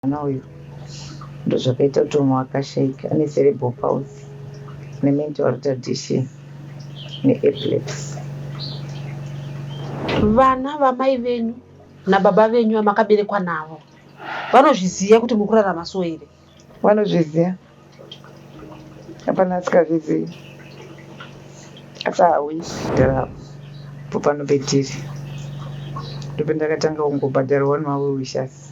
Mwana uyu ndozvakaita kuti umwe akashaika ane cerebral palsy nemental retardation neepilepsy. Vana vamai venyu nababa venyu vamakaberekwa navo vanozviziva kuti muri kurarama so here? Vanozviziva, hapana asikazvizivi, asi hauyi po pano petiri ndopendakatanga kungobhadharwa nemawell-wishers.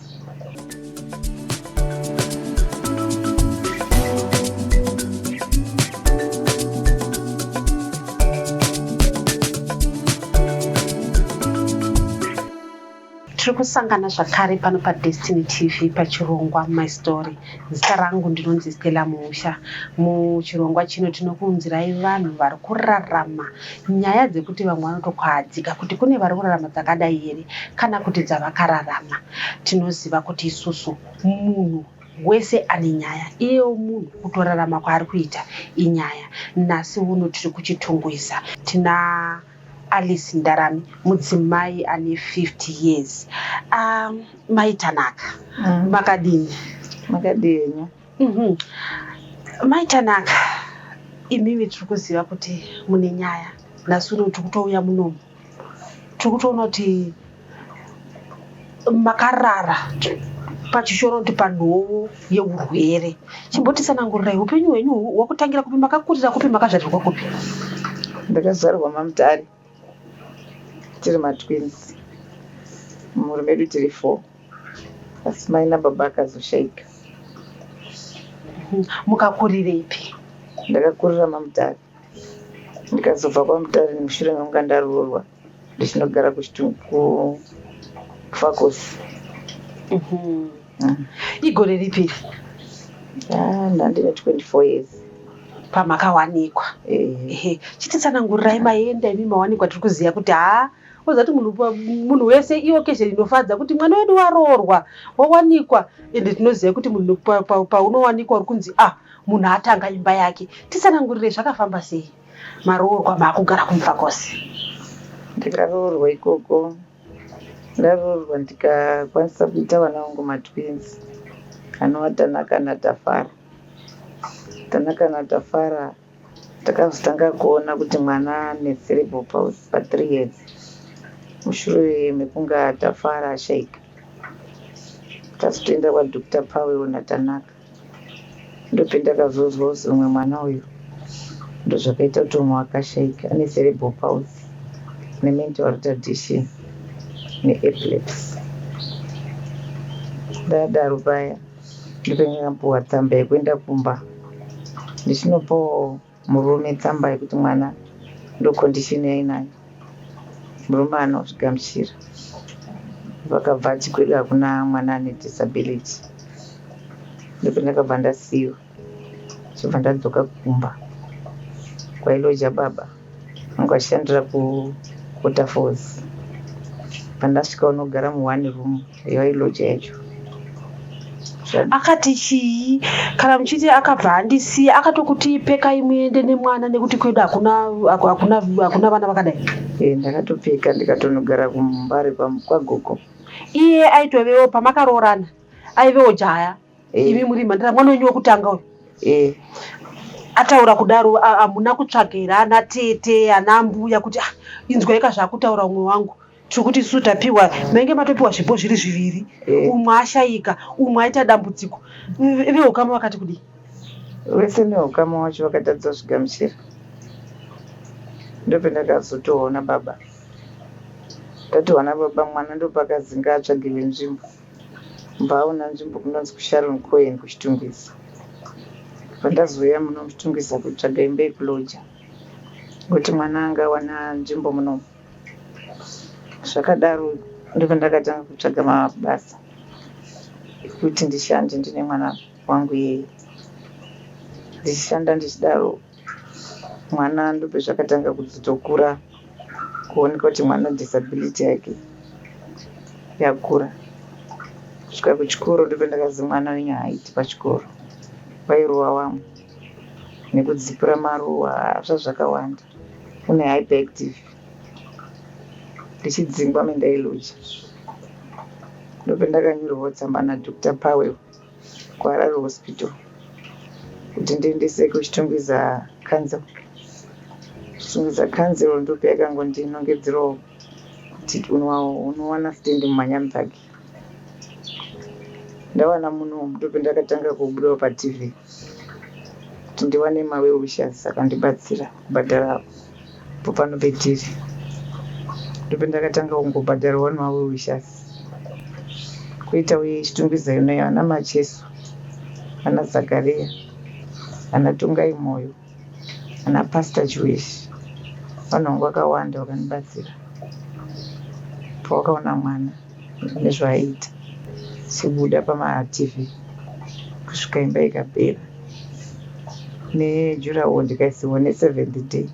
Tiri kusangana zvakare pano paDestiny TV pachirongwa My Story. Zita rangu ndinonzi Stella Muusha. Muchirongwa chino tinokuunzirai vanhu vari kurarama nyaya dzekuti vamwe vanotokahadzika kuti kune vari kurarama dzakadai here kana kuti dzavakararama. Tinoziva kuti isusu munhu wese ane nyaya, iyewo munhu kutorarama kwaari kuita inyaya. Nhasi uno tiri kuChitungwiza tina Alice Ndarami, mudzimai ane 50 years. Mai Tanaka, makadini? Makadii henyu? Mai Tanaka, imimi tiri kuziva kuti mune nyaya. Nhasi uno tiri kutouya munomu, tiri kutoona kuti makarara pachishoro kuti panhovo yeurwere. Chimbotisanangurirai upenyu hwenyu hwakutangira kupi, makakurira kupi, makazvarirwa kupi? Ndakazvarwa maMutare, tiri matwins. Mumhuri medu tiri 4, asi mai nababa akazoshaika. Mukakurirepi? Ndakakurira maMutare, ndikazobva kwaMutare mushure mekunge ndaroorwa ndichinogara kuFakosi. Igore ripi? Ndandine 24 years pamakawanikwa. Ehe, chititsanangurirai maenda imi mawanikwa. Tiri kuziva kuti haa, oziva kuti munhu wese ioccasion inofadza kuti mwana wedu waroorwa, wawanikwa. Ende tinoziva kuti munhu paunowanikwa uri kunzi ah, munhu atanga imba yake. Titsanangurire zvakafamba sei maroorwa, maakugara kuMufakose. Ndikaroorwa ikoko, ndaroorwa ndikakwanisa kuita vana vangu matwins anova Tanaka naTafara. Tanaka naTafara takazotanga kuona kuti mwana ane cerebral palsy pa3 years mushure mekunge Tafara ashaika. Tazotoenda kwaDr Powell naTanaka, ndopendakazozwa kuti umwe mwana uyu ndozvakaita kuti umwe akashaika ane cerebral palsy nemental retardation neepilepsy. Ndadaro paya ndopendakapuwa tsamba yekuenda kumba ndichinopawo murume tsamba yekuti mwana ndo condition yainayo. Murume anozvigamuchira, vakabva ati kwedu hakuna mwana ane disability. Ndopendakabva ndasiyiwa, chibva ndadzoka kumba kwailoja baba vangu vachishandira kuWaterfalls. Pandasvika unogara muone room yavailoja yacho. Akati chii kana muchiti akabva andisiya? Akatokuti pekai muende nemwana nekuti kwedu hakuna vana vakadai? Ndakatopfeka ndikatonogara kuMbare kwagogo. Iye aitovewo pamakaroorana, aivewo jaya? Imi muri mhandara, mwana wenyu wekutanga uyu? Eh. Ataura kudaro, hamuna kutsvaga ana tete, ana mbuya kuti ah, inzwaika zvakutaura umwe wangu, tiri kuti isusu tapiwa, mainge matopiwa zvipo zviri zviviri, umwe ashayika, umwe aita dambudziko? Veukama vakati kudii? Vese neukama wacho vakatadza kuzvigamuchira. Ndopendakazotoona baba, ndatoona baba mwana, ndopakazinga atsvagirwe nzvimbo, mbaona nzvimbo kunonzi kuSharon Cohen kuChitungwiza. Pandazouya muno muChitungwiza kutsvaga imba yekuloja kuti mwana anga awana nzvimbo munomu. Zvakadaro ndopandakatanga kutsvaga mabasa ekuti ndishande ndine mwana wangu iyeye. Ndichishanda ndichidaro, mwana ndopezvakatanga kuzotokura, kuoneka kuti mwana disability yake yakura kusvika kuchikoro. Ndopendakazi mwana wenyu haaiti pachikoro, vairova vamwe nekudzipura maruwa zva zvakawanda, une hyperactive, ndichidzingwa mendailoja. Ndopendakanyorerwa tsamba naDr Powell kuHarare Hospital kuti ndiendese kuChitungwiza Council. Chitungwiza Council ndopayakangondinongedzerawo kuti unowana stand muManyami Park. Ndawana munomu ndopendakatanga kubudawo paTV kuti ndiwane mawell wishers akandibatsira kubhadhara pano petiri. Ndopendakatanga kungobhadharwa nemawell wishers. Koitawo yeChitungwiza inoyi ana Macheso, ana Zakaria, ana Tongai Moyo, ana Pastor Chiweshi. Vanhu vangu vakawanda vakandibatsira pavakaona mwana nezvaaiita chibuda pamaTV kusvika imba ikapera. Nejurawo ndikaisiwa neseventh day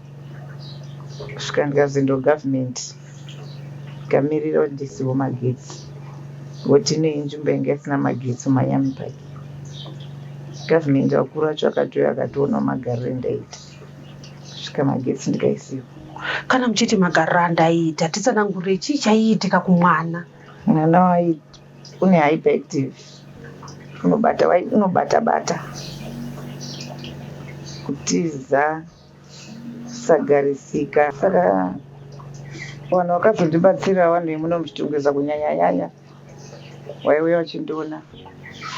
kusvika ndikazoenda kugovernment ndikamirira kuti ndisiwe magetsi ngekuti inoyi nzvimbo yanga isina magetsi muManyami Park. Government vakuru vacho vakatouya vakatoona magariro endaiita kusvika magetsi ndikaisiwa. Kana muchiti magariro andaiita, titsanangurire chii chaiitika kumwana? Mwana une hyperactive unobata unobata bata kutiza kusagarisika saka vanhu vakazondibatsira vanhu vemuno muChitungwiza kunyanya nyanya vaiuya vachindiona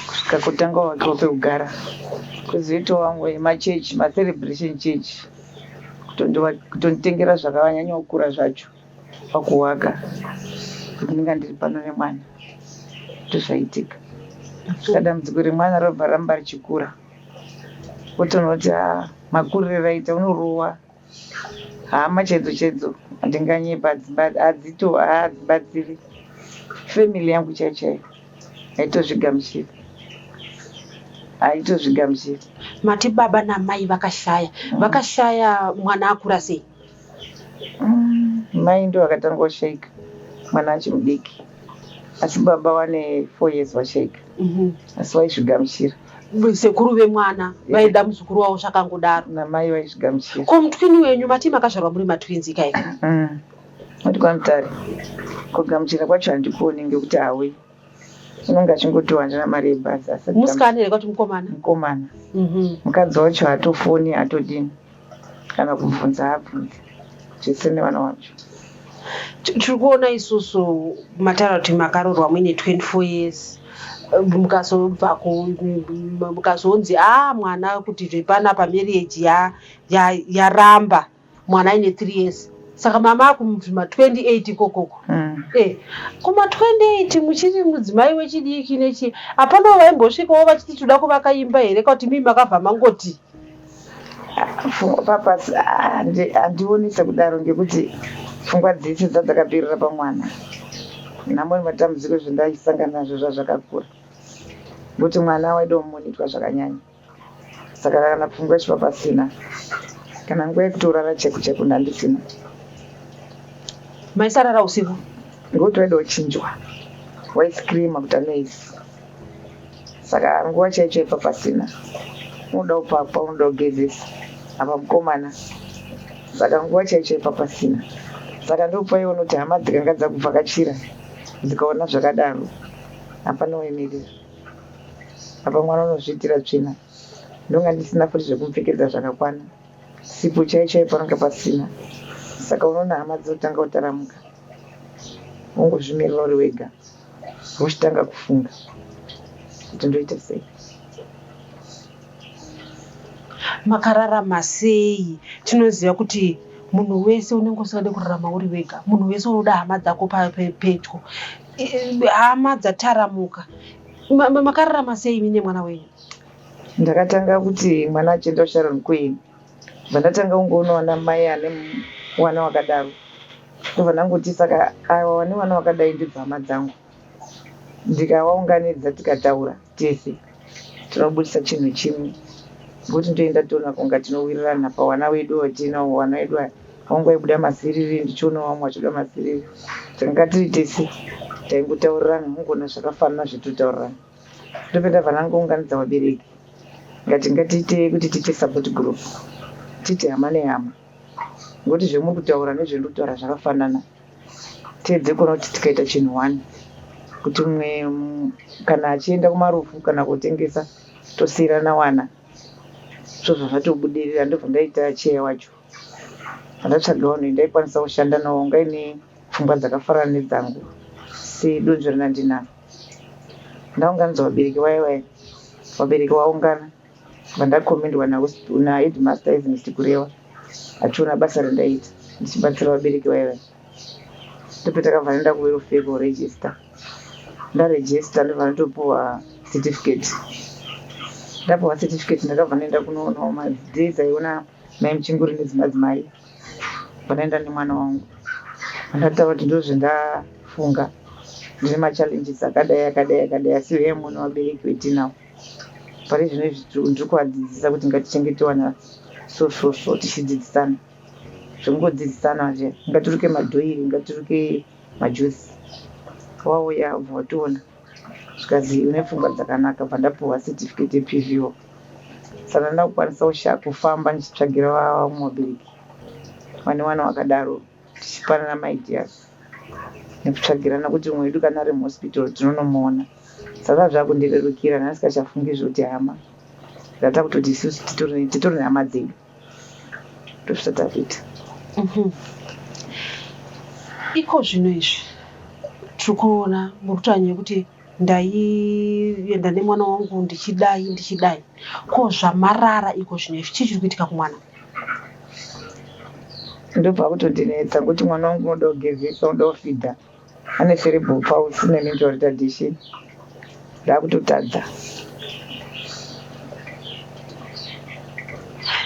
kusvika kutanga vakiwa pekugara kwozoitawo vamwe vemachechi macelebration church kutonditengera zvakanyanya kukura zvacho pakuwaka kuti ndinga ndiri pano nemwana ndozvaitika saka dambudziko remwana robva ramba richikura wotoona kuti makurire raita unorohwa hama chaidzo chaidzo handinganyepa hadzito hadzibatsiri family yangu chaiyo chaiyo haitozvigamuchiri haitozvigamuchiri. Mati baba namai vakashaya. Vakashaya mwana akura sei? Mai ndo vakatanga kushaika mwana achimudiki asi baba vane 4 years vashaika asi vaizvigamuchira. Sekuru vemwana vaida muzukuru wavo zvakangodaro. Namai vaizvigamuchira. Ko mutwini wenyu mati makazvarwa muri matwins ikaika? Ati kwaMutare kugamuchira kwacho handikuoni ngekuti hauyi unonge achingoti handina mari yebhazi asi Musikana here kwati mukomana? Mukomana. Mukadzi wacho hatofoni hatodini kana kubvunza haabvunzi zvese nevana vacho. Tiri kuona isusu mataura kuti makaroorwa muine 24 years mukazobva mukazonzi a mwana kuti zvepanapa marriage yaramba mwana aine 3 years saka mama akuzvima 28 ikokoko. Kuma 28 muchiri mudzimai wechidiki nechi hapana vaimbosvikawo vachiti toda kuvaka imba here kuti mii makabva mangoti? Papasi handioni sekudaro ngekuti pfungwa dzese dzadzakaperera pamwana nhamo nematambudziko zvendaisangana nazvo zvazvakakura ngekuti mwana waida kumonitwa zvakanyanya saka kana pfungwa ichiva pasina kana nguva yekutorara chaiko chaiko ndandisina. Maisarara usiku? Ngekuti waida kuchinjwa waiscreama kuti anoisi saka nguva chaicho chaipa pasina unoda kupakwa unoda kugezesa apa mukomana saka nguva chaicho chaipa pasina saka ndopaiona kuti hama dzikanga dzakuvhakachira dzikaona zvakadaro hapana waimirira apa mwana unozviitira tsvina ndonga ndisina futi zvekumupfekedza zvakakwana sipo chaicho chaipo panonga pasina saka unoona hama dzinotanga kutaramuka wongozvimirira uri wega wochitanga kufunga kuti ndoita sei. Makararama sei? Tinoziva kuti munhu wese unenge usingade kurarama uri wega. Munhu wese unoda hama dzako pedyo. Hama dzataramuka. Makararama sei imi nemwana wenyu? Ndakatanga kuti mwana achienda kuSharon Queen bva ndatanga kungoonawo namai ane mwana wakadaro ndobva ndangoti saka ava vane vana vakadai ndidzo hama dzangu ndikavaunganidza tikataura tese tinobudisa chinhu chimwe ngekuti ndoenda toona kunga tinowirirana pavana vedu vatinawo vana vedu aya vangu vaibuda masiriri ndichiona vamwe vachibuda masiriri tanga tiri tese taingotaurirana ungoona zvakafanana zvetotaurirana ndopenda bva ndangounganidza vabereki ngati ngatiite kuti tiite support group tiite hama nehama ngekuti zvemuri kutaura nezvendiri kutaura zvakafanana tiedze kuona kuti tikaita chinhu one. Kuti mumwe kana achienda kumarufu kana kutengesa tosiyirana wana. Zvobva zvatobudirira ndobva ndaita cheya wacho. Pandatsvaga vanhu ndaikwanisa kushanda navo ngaine pfungwa dzakafanana nedzangu sedonzvo randinaro. Ndaunganidza vabereki vaya vaya, vabereki vaungana vandakomendwa naheadmaster Evanist Kurewa achiona basa randaiita ndichibatsira vabereki vaya vaya. Ndopatakabva ndaenda kuwelfare koregister. Ndaregister ndobva ndatopuwa certificate. Ndapuwa certificate ndakabva ndaenda kunoonawo madays aiona mai Muchinguri nedzimadzimai. Pandaenda nemwana wangu ndataura kuti ndozvendafunga ndine machallenges akadai akadai akadai asi huyai muone vabereki vetinawo pari zvino izvi ndiri kuvadzidzisa kuti ngatichengete vana so so so tichidzidzisana zvekungodzidzisana zve ngatiruke madhoiri ngatiruke majuzi wauya ubva wationa zvikanzi une pfungwa dzakanaka bva ndapuhwa certificate yePVO saka ndakukwanisa kufamba ndichitsvagira vamwe vabereki vane vana vakadaro tichipanana maideas nekutsvagirana kuti umwe wedu kana ari muhospital tinonomuona saka zvakundirerukira ndasikachafungi zvekuti hama ndata kutoti isusu titori nehama dzedu ndozvisati takuita. Iko zvino izvi tiri kuona muri kutaura nyaya yekuti ndaienda nemwana wangu ndichidai ndichidai ko zvamarara iko zvino izvi chii chiri kuitika kumwana? Ndobva kutondinetsa ngokuti mwana wangu unoda kugezesa unoda kufidha ane cerebral palsy nemental retardation ndakutotadza.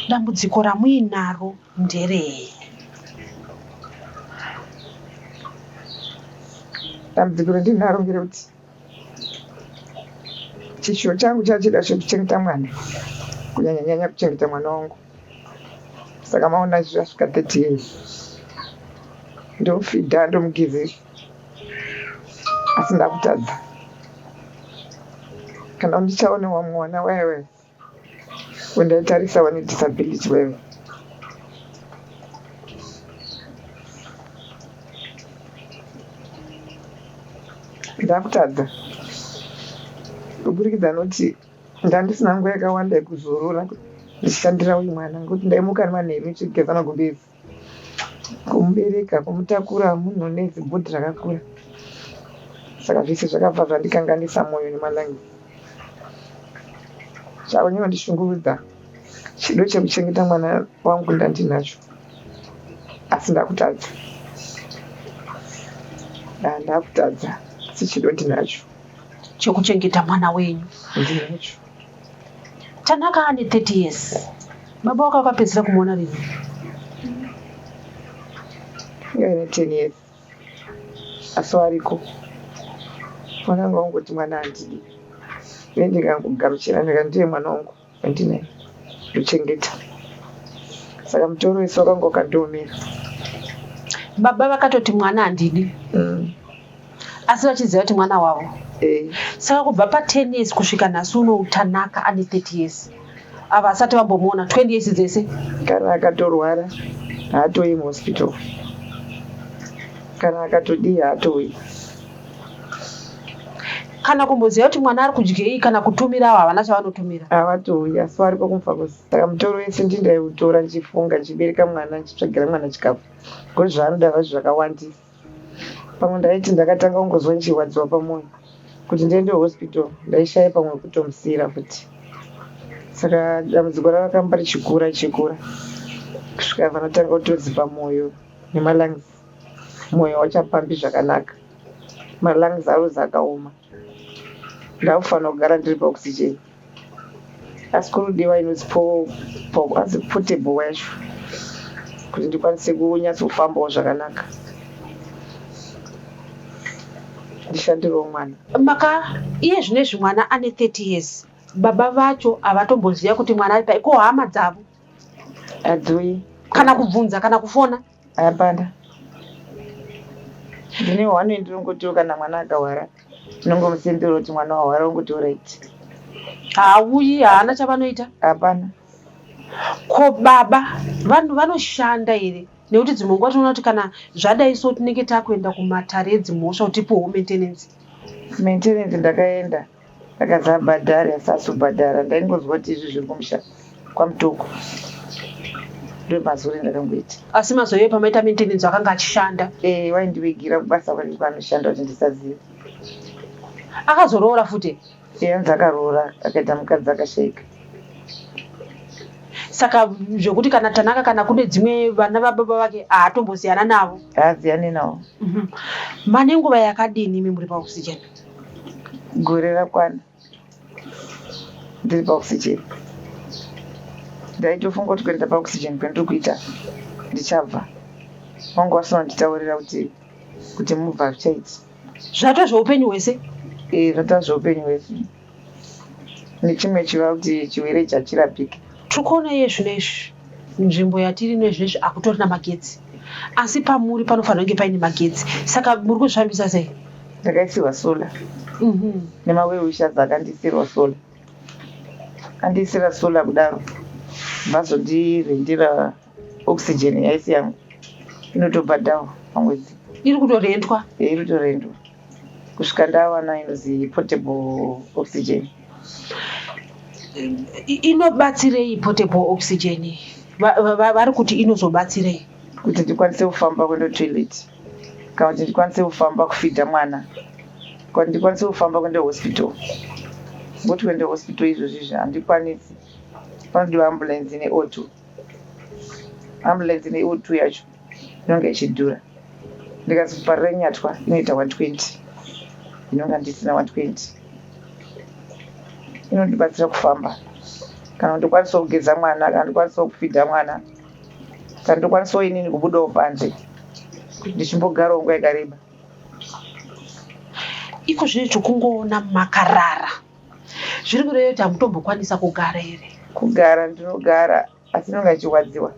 Dambudziko ramuinaro nderei? Dambudziko randinaro ngerekuti chishuwo changu chachida chekuchengeta mwana kunyanya nyanya kuchengeta mwana wangu saka maona zvasvika 30 years ndomufidha ndomugezesa asi ndakutadza kana ndichaone wamwe wana wewe wendaitarisa wane disability wewe ndakutadza kuburikidza noti ndandisina nguva yakawanda yekuzorora ndichishandira uyu mwana ngokuti ndaimuka manheru ndichigeza magumbezi kumubereka kumutakura munhu une zibhodhi rakakura saka zvese zvakabva zvandikanganisa mwoyo nemalungs zvakanyanya kundishungurudza chido chekuchengeta mwana wangu ndandinacho asi ndakutadza ndakutadza asi chido ndinacho chekuchengeta mwana wenyu ndinacho Tanaka ane 30 years baba wake wakapedzisira kumuona rini? Ane 10 years asi wariko wakanga wangoti mwana handidi ini ndikangogamuchira ndika ndiye mwana wangu wandinaye ndochengeta saka mutoro wese wakanga wakandiomera. Baba vakatoti mwana handidi asi vachiziva kuti mwana wavo. Saka kubva pa 10 years kusvika nhasi uno Tanaka ane 30 years ava asati vambomuona 20 years dzese. Kana akatorwara haatouyi muhospital kana akatodii haatouyi. Kana kumboziva kuti mwana ari kudyei kana kutumira avo havana chavanotumira. Havatouyi asi varipo kumufakosi saka mutoro wese ndindaiutora ndichifunga ndichibereka mwana ndichitsvagira mwana chikafu ngokuti zvaanoda zvacho zvakawandisa. Pamwe ndaiti ndakatanga kungozwa ndichirwadziwa pamoyo kuti ndiende hospital ndaishaya pamwe kutomusiyira futi saka dambudziko rakamba richikura richikura kusvika panotanga kutodzipa moyo nemalungs moyo wachapambi zvakanaka malungs arozi akaoma ndakufanira kugara ndiri paoxygen asi kurudiwa inonzi anzi portable yacho kuti ndikwanise kunyatsofambawo zvakanaka ndishandirewo mwana. Maka iye zvino izvi mwana ane 30 years baba vacho havatomboziva kuti mwana ari pai ko hama dzavo Hadziuyi. Kana kubvunza kana kufona. Hapana. Ndine one ndinongotiwo kana mwana akahwara ndinongomusendera kuti mwana wahwara ongoti alright. Haauyi haana chavanoita. Hapana. Ko baba vanhu vanoshanda here nekuti dzimwe nguva tinoona kuti kana zvadai so tinenge takuenda kumatare edzimhosva kuti tipiwewo maintenance. Maintenance ndakaenda akanzi abhadhare asi asubhadhara. Ndaingonzwa kuti izvi zviri kumusha kwaMutoko. Ndomazure ndakangoita. Asi mazuva iyoyo pamaita maintenance akanga achishanda? Eh, waindivigira kubasa kwake kwaanoshanda kuti ndisazive. Akazoroora futi? Eh, anzi akaroora akaita mukadzi akashaika. Saka zvokuti kana Tanaka kana kune dzimwe vana vababa vake haatombosiyana navo? Haasiyani navo. Mane nguva yakadini imi muri paoxygen? Gore rakwana ndiri paoxygen. Ndaitofunga kuti kuenda paoxygen kwendiri kuita ndichabva. Vangu vasina kunditaurira kuti kuti mubva hazvichaiti. Zvatova zveupenyu hwese? Eh, zvatova zveupenyu hwese. Nechimwe chiva kuti chirwere ichi hachirapiki. Tiri kuona iye zvino izvi nzvimbo yatiri ino izvezvi hakutorina magetsi asi pamuri panofanira kunge paine magetsi saka muri kuzvifambisa sei? Ndakaisirwa solar nemawell wishers akandiisirwa solar. Andiisira solar kudaro vazondirendera oxygen yaisi yangu inotobhadharwa pamwedzi. Iri kutorendwa? Iri kutorendwa kusvika ndawana inonzi portable oxygen. Inobatsirei portable oxygen? Vari kuti inozobatsirei? Kuti ndikwanise kufamba kuenda kutoilet kana kuti ndikwanise kufamba kufidha mwana kana kuti ndikwanise kufamba kuenda hospital. Ngokuti kuenda hospital izvozvi izvi handikwanisi, panodiwa ambulance ne O2. Ambulance ne O2 yacho inonge ichidhura. Ndikazi Parirenyatwa inoita 120, inonga ndisina 120. Inondibatsira kufamba kana ndokwanisawo kugeza mwana kana ndokwanisawo kufidha mwana kana ndokwanisawo inini kubudawo panze ndichimbogarawo nguva yakareba. Iko zvino chokungoona makarara zviri kureva kuti hamutombokwanisa kugara here? Kugara ndinogara asi ndinonga ndichirwadziwa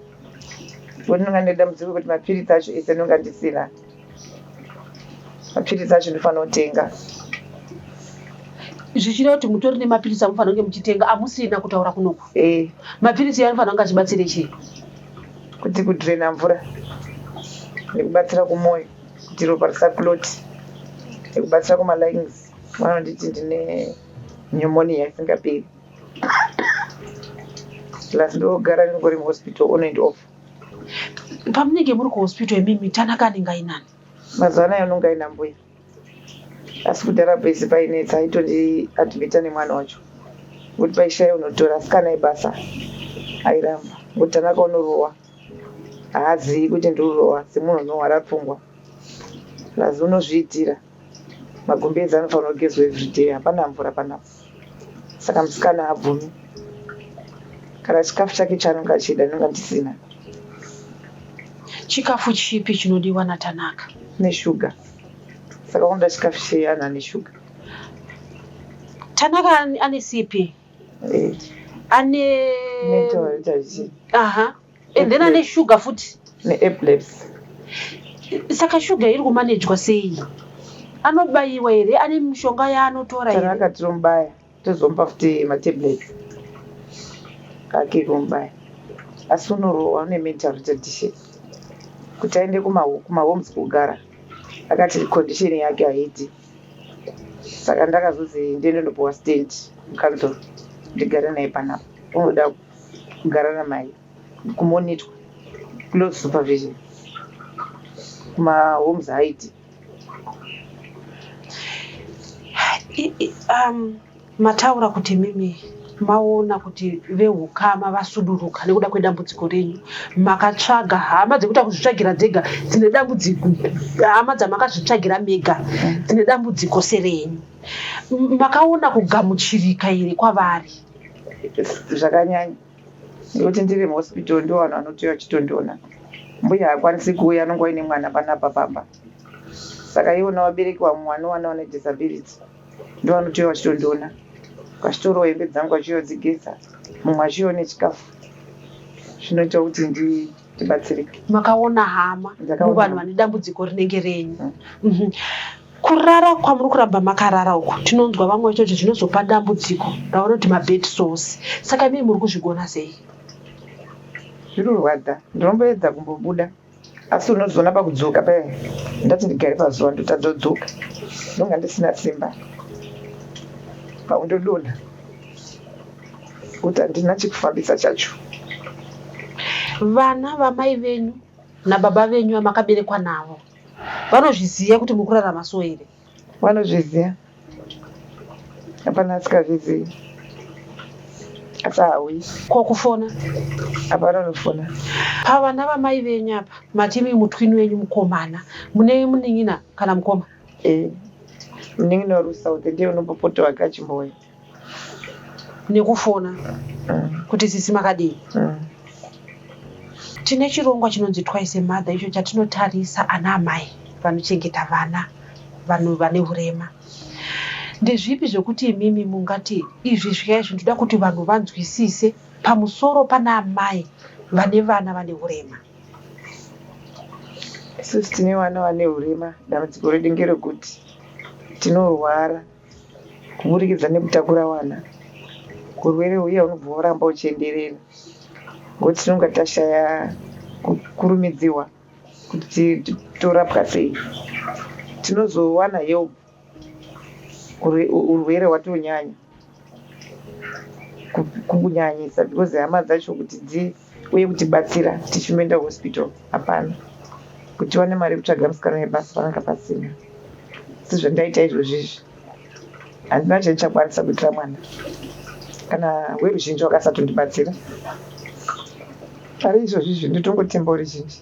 ngekuti ndinonga ndine dambudziko rekuti mapiritsi acho ese ndinonga ndisina. Mapiritsi acho ndinofanira kutenga. Zvichireva kuti mutori nemapiritsi amufanira kunge muchitenga amusina kutaura kunoku? Eh. Mapiritsi anofanira kunge achibatsire chii? Kuti kudrena mvura nekubatsira kumwoyo kuti ropa risakloti nekubatsira kumalungs. Vanonditi ndine pneumonia isingaperi. Plus ndogara ndingori muhospital on and off. Pamunenge muri kuhospital imimi Tanaka anenge ainani? Mazuva anaya anonge aina mbuya. Asi kudhara pese painetsa aitondiadmita nemwana wacho. Ngokuti paishaya unotora asi kana ibasa airamba. Ngokuti Tanaka unorohwa. Haazivi kuti ndirirohwa semunhu unorwara pfungwa. Plus unozviitira. Magumbezi anofanira kugezwa everyday hapana mvura panapa. Saka musikana haabvumi. Kana chikafu chake chaanonge achida ndinonga ndisina. Chikafu chipi chinodiwa naTanaka? Neshuga. Saka unoda chikafu chei anhu ane shuga? Tanaka ane CP. Eh. Ane Mental retardation. Aha. And then ane sugar futi. Neepilepsy. Saka sugar iri kumanejwa sei? Anobayiwa here? Ane mishonga yaanotora here? Tanaka tinomubaya tozomupa futi matablets ake ekumubaya. Asi unorohwa une mental retardation. Kuti aende kumahomes kugara akati condition yake haidi. Saka ndakazozi ndiende ndopuwa stand mukanzuru ndigare naye panapa. Unoda kugara namai kumonitwa close supervision kumahomes haidi. Mataura kuti mimi maona kuti vehukama vasuduruka nekuda kwedambudziko renyu. Makatsvaga hama dzekuita kuzvitsvagira dzega dzine dambudziko, hama dzamakazvitsvagira mega dzine dambudziko serenyu. Makaona kugamuchirika here kwavari? Zvakanyanya nekuti ndiri muhospital ndo vanhu vanotouya vachitondiona. Mbuya haakwanisi kuuya anonge aine mwana panapa pamba. Saka iwona vabereki vamwe vanowana vane disability ndo vanotouya vachitondiona. Vachitorawo hembe dzangu vachiuya kudzigeza, mumwe achiuyawo nechikafu. Zvinoita kuti ndibatsirike. Makaona hama muvanhu vane dambudziko rinenge renyu. Kurara kwamuri kuramba makarara uku tinonzwa vamwe vachiti zvinozopa dambudziko ravanoti mabed sores. Saka imimi muri kuzvigona sei? Zvinorwadza. Ndinomboedza kumbobuda. Asi unozoona pakudzoka paya ndati ndigare pazuva ndotadza kudzoka, ndonga ndisina simba paundodonha kuti handina chekufambisa chacho. Vana vamai venyu nababa venyu vamakaberekwa navo vanozviziva kuti muri kurarama so here? Vanozviziva, hapana asikazvizivi, asi hauyi. Ko kufona? Hapana unofona. Pavana vamai venyu apa matimi mutwini wenyu mukomana, mune munin'ina kana mukoma? E, munin'ina uri kuSouth ndiye unombopota wake achimbouya nekufona kuti sisi makadii? Tine chirongwa chinonzi Twice a Mother, icho chatinotarisa ana amai vanochengeta vana vanhu vane urema. Ndezvipi zvekuti imimi mungati izvi zviya izvi ndoda kuti vanhu vanzwisise pamusoro pana amai vane vana vane urema? Isusu tine vana vane urema, dambudziko redu ngerekuti tinorwara kuburikidza nekutakura vana. Urwere huya hunobva hwaramba huchienderera ngokuti tinonga tashaya kukurumidziwa kuti torapwa sei. Tinozowana help urwere hwatonyanya kunyanyisa because hama dzacho kuti dziuye kutibatsira tichinoenda kuhospital hapana. Kuti tiwane mari yekutsvaga musikana webasa pananga pasina. Sezvandaita izvozvizvi handina chandichakwanisa kuitira mwana kana weruzhinji wakasatondibatsira. Pari izvozvizvi ndotongotemba ruzhinji.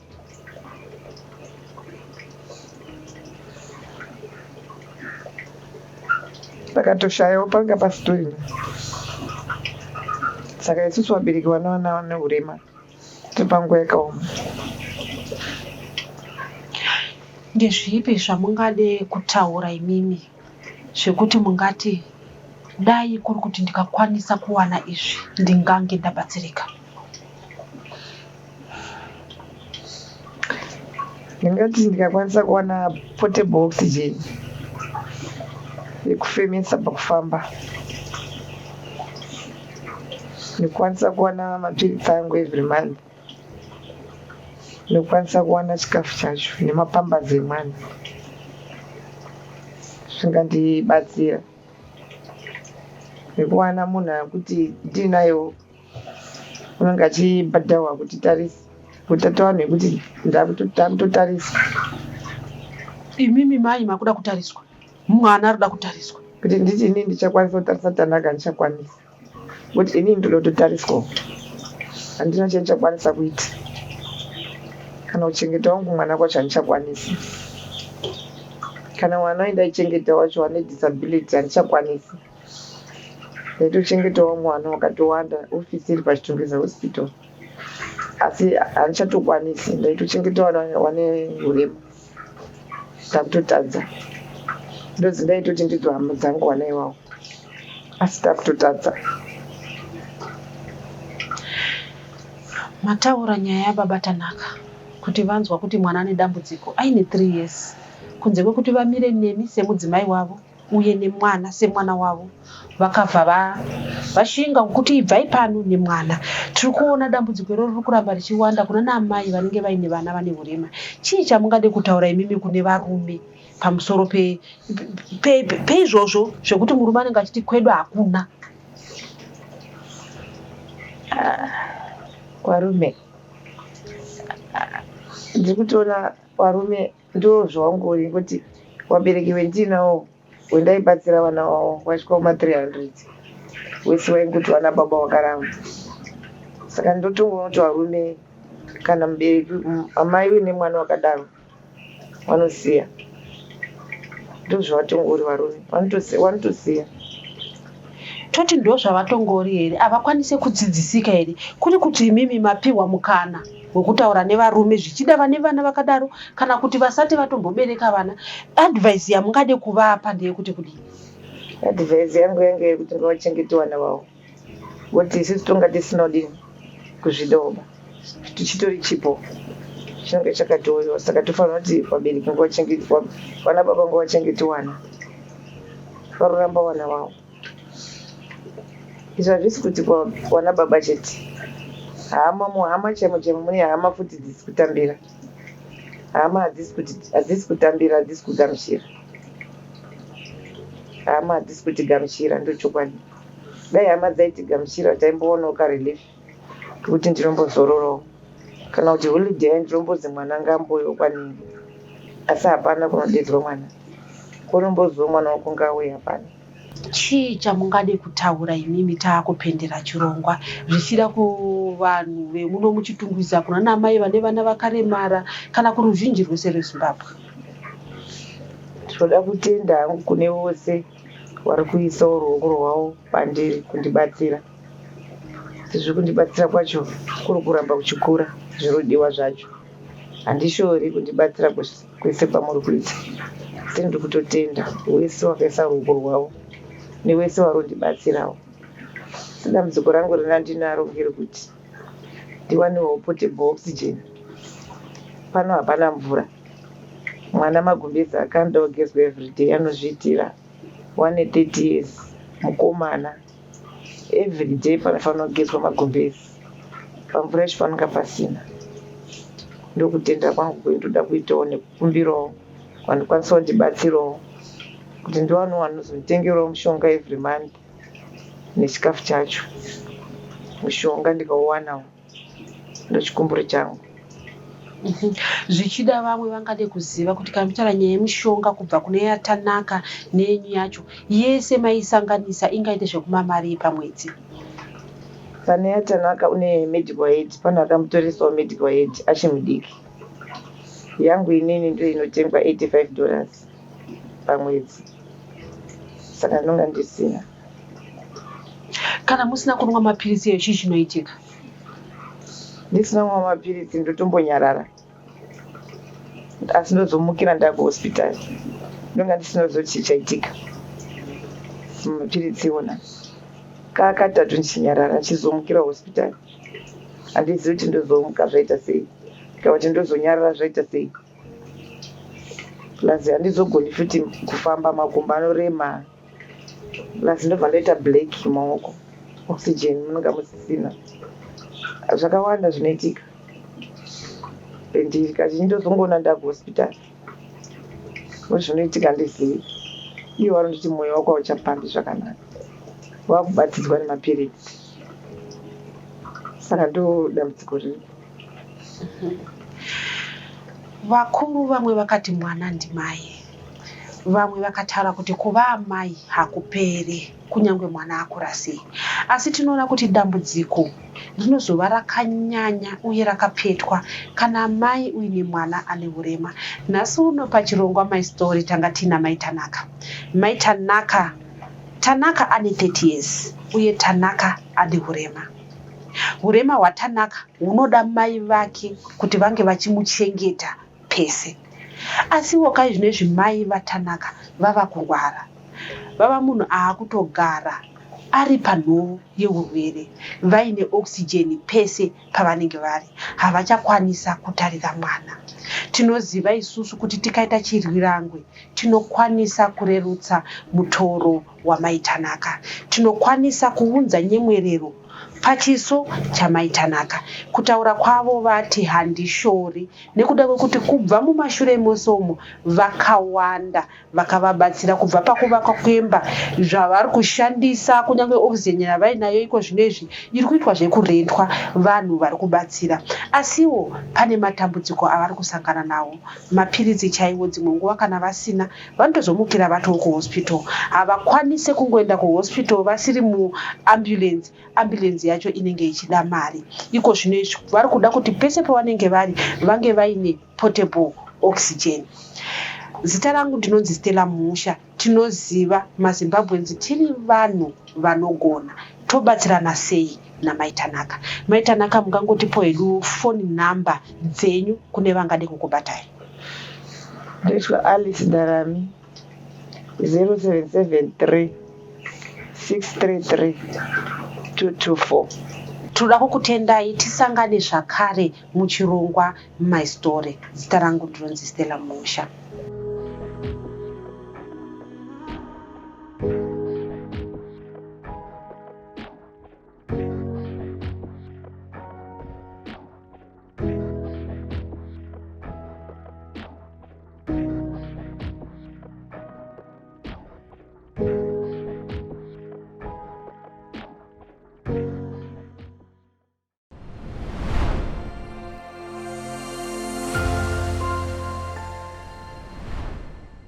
Pakatoshayawo panga pasitorina. Saka isusu vabereki vana vana vane urema tiri panguva yakaoma. Ndezvipi zvamungade kutaura imimi zvekuti mungati dai kuri kuti ndikakwanisa kuwana izvi ndingange ndabatsirika? Ndingati ndikakwanisa kuwana portable oxygen yekufemesa pakufamba, nekukwanisa kuwana mapiritsi angu every month, nekukwanisa kuwana chikafu chacho nemapambazi emwana, zvingandibatsira. Nekuwana munhu akuti ndinayewo unenge achibhadharwa kuti tarisa, kuti tatowana yekuti ndakutotariswa. Imimi mai makuda kutariswa, mwana arikuda kutariswa. Kuti nditi inini ndichakwanisa kutarisa Tanaka, handichakwanisa. Kuti inini ndoda kutotariswawo, handina chandichakwanisa kuita. Kana kuchengeta wangu mwana kwacho handichakwanisi. Kana mwana wandaichengeta wacho ane disability handichakwanisi. Ndaitochengetawo mwana wakatowanda, ofisi iri paChitungwiza hospital, asi handichatokwanisi. Ndaitochengeta vana vane urema, ndakutotadza. Ndodzi ndaitoti ndidzo hama dzangu vana ivavo, asi takutotadza. Mataura nyaya yababa Tanaka kuti vanzwa kuti mwana ane dambudziko aine 3 years, kunze kwekuti vamire nemi semudzimai wavo uye nemwana semwana wavo, vakabva vashinga kuti ibvai pano nemwana. Tiri kuona dambudziko iroro riri kuramba richiwanda kuna naamai vanenge vaine vana vane urema. Chii chamungade kutaura imimi kune varume pamusoro peizvozvo zvekuti murume anenge achiti kwedu hakuna? Varume, ndiri kutoona varume ndo zvawangori, nekuti vabereki vendinawo wendaibatsira vana vavo vaisvika kuma 300 wese waingoti vana baba vakaramba. Saka ndotongoona kuti varume kana mubereki amai uine mwana wakadaro vanosiya. Ndozvavatongori varume, vanotosiya. Toti ndozvavatongori here? Havakwanise kudzidzisika here? Kuri kuti imimi mapiwa mukana wekutaura nevarume zvichida vane vana vakadaro kana kuti vasati vatombobereka vana, advice yamungade kuvapa ndeyekuti kudii? Advice yangu yange yekuti ngavachengete vana vavo, ngokuti isusu tonga tisina kudini kuzvidoba, tichitori chipo chinenge chakatouyiwa. Saka tofanira kuti vabereki ngavachengete vana, baba ngavachengete vana, varoramba vana vavo. Izvi hazvisi kuti vana baba chete, hama muhama chaimo chaimo mune hama futi dzisiri kutambira. Hama hadzisi kutambira, hadzisi kugamuchira. Hama hadzisi kutigamuchira, ndochokwadi. Dai hama dzaitigamuchira taimboonawo karelief kekuti ndinombozororawo kana kuti holiday ndinombonzi mwana ngaambouyawo kwanini, asi hapana kunodedzwa mwana kunombonziwo mwana wako ngaauye, hapana. Chii chamungade kutaura imimi taakupendera chirongwa, zvichida kuvanhu vemuno muChitungwiza, kuna namai vane vana vakaremara kana kuruzhinji rwese rweZimbabwe? Tinoda kutenda hangu kune vose vari kuisawo ruoko rwavo pandiri kundibatsira, sezvo kundibatsira kwacho kuri kuramba kuchikura zvinodiwa zvacho. Handishori kundibatsira kwese kwamuri kuita, sendiri kutotenda wese wakaisa ruoko rwavo newese vari kundibatsirawo. Dambudziko rangu randinaro ngerekuti ndiwanewo portable oxygen. Pano hapana mvura. Mwana magumbezi akanoda kugezwa everyday, anozviitira. Wane 30 years mukomana, everyday panofanira kugezwa magumbezi, pamvura yacho panonga pasina. Ndokutenda kwangu kwendoda kuitawo nekukumbirawo vandikwanisa kundibatsirawo kuti ndiwanewo vanozonditengerawo mushonga every month nechikafu chacho. Mushonga ndikauwanawo, ndochikumburo changu. Zvichida vamwe vangade kuziva kuti kana muchitaura nyaya yemishonga kubva kune yaTanaka neyenyu yacho yese maisanganisa, ingaite zvekuma marii pamwedzi? Pane yaTanaka une medical aid, pane akamutoresawo medical aid achimudiki. Yangu inini ndo inotengwa $85 pamwedzi, saka ndinonga ndisina. Kana musina kunwa mapiritsi eyo, chii chinoitika? Ndisina kumwa mapiritsi ndotombonyarara, asi ndozomukira ndakuhospitari, ndonga ndisina kuziva kuti chii chaitika. Mapiritsi iwona kakatatu ndichinyarara, ndichizomukira hospitari, handizivi kuti ndozomuka zvaita sei kana kuti ndozonyarara zvaita sei. Plus handizogoni futi kufamba, makumbo anorema, plus ndobva ndaita black maoko, oxygen munonga musisina. Zvakawanda zvinoitika and kazhinji ndozongoona ndakuhospitari kuti zvinoitika handizivi. Ivo vanonditi mwoyo wako hauchapambi zvakanaka, wakubatidzwa nemapiritsi, saka ndo dambudziko riripo. Vakuru vamwe vakati mwana ndimai, vamwe vakataura kuti kuva amai hakuperi kunyange mwana akura sei, asi tinoona kuti dambudziko rinozova rakanyanya uye rakapetwa kana mai uine mwana ane urema. Nhasi uno pachirongwa My Story tanga tiina Mai Tanaka. Mai Tanaka, Tanaka ane 30 years uye Tanaka ane urema. Urema hwaTanaka hunoda mai vake kuti vange vachimuchengeta pese, asiwo kai zvinezvi mai vaTanaka vava kurwara, vava munhu aakutogara ari panhovo yeurwere vaine oxygen pese pavanenge vari, havachakwanisa kutarira mwana. Tinoziva isusu kuti tikaita chirwirangwe tinokwanisa kurerutsa mutoro wamai Tanaka, tinokwanisa kuunza nyemwerero pachiso chamai Tanaka. Kutaura kwavo vati handishori nekuda kwekuti kubva mumashure mose umo vakawanda vakavabatsira kubva pakuvakwa kwemba, zvavari kushandisa, kunyange oxygen yavainayo iko zvinezvi iri kuitwa zvekurentwa, vanhu vari kubatsira. Asiwo pane matambudziko avari kusangana nawo, mapiritsi chaiwo dzimwe nguva kana vasina vanotozomukira vatoo kuhospital. Havakwanise kungoenda kuhospital vasiri muambulance, ambulance yacho inenge ichida mari. Iko zvino izvi vari kuda kuti pese pavanenge vari vange vaine portable oxygen. Zita rangu ndinonzi Stella Musha. Tinoziva maZimbabweans tiri vanhu vanogona, tobatsirana sei namai Tanaka? Mai Tanaka, mungangotipo hedu phone number dzenyu kune vangade kukubatai? Ndoitwa Alice Darami, 0773 633 224. Tinoda kukutendai, tisangane zvakare muchirongwa My Story. Zita rangu ndinonzi Stella Musha.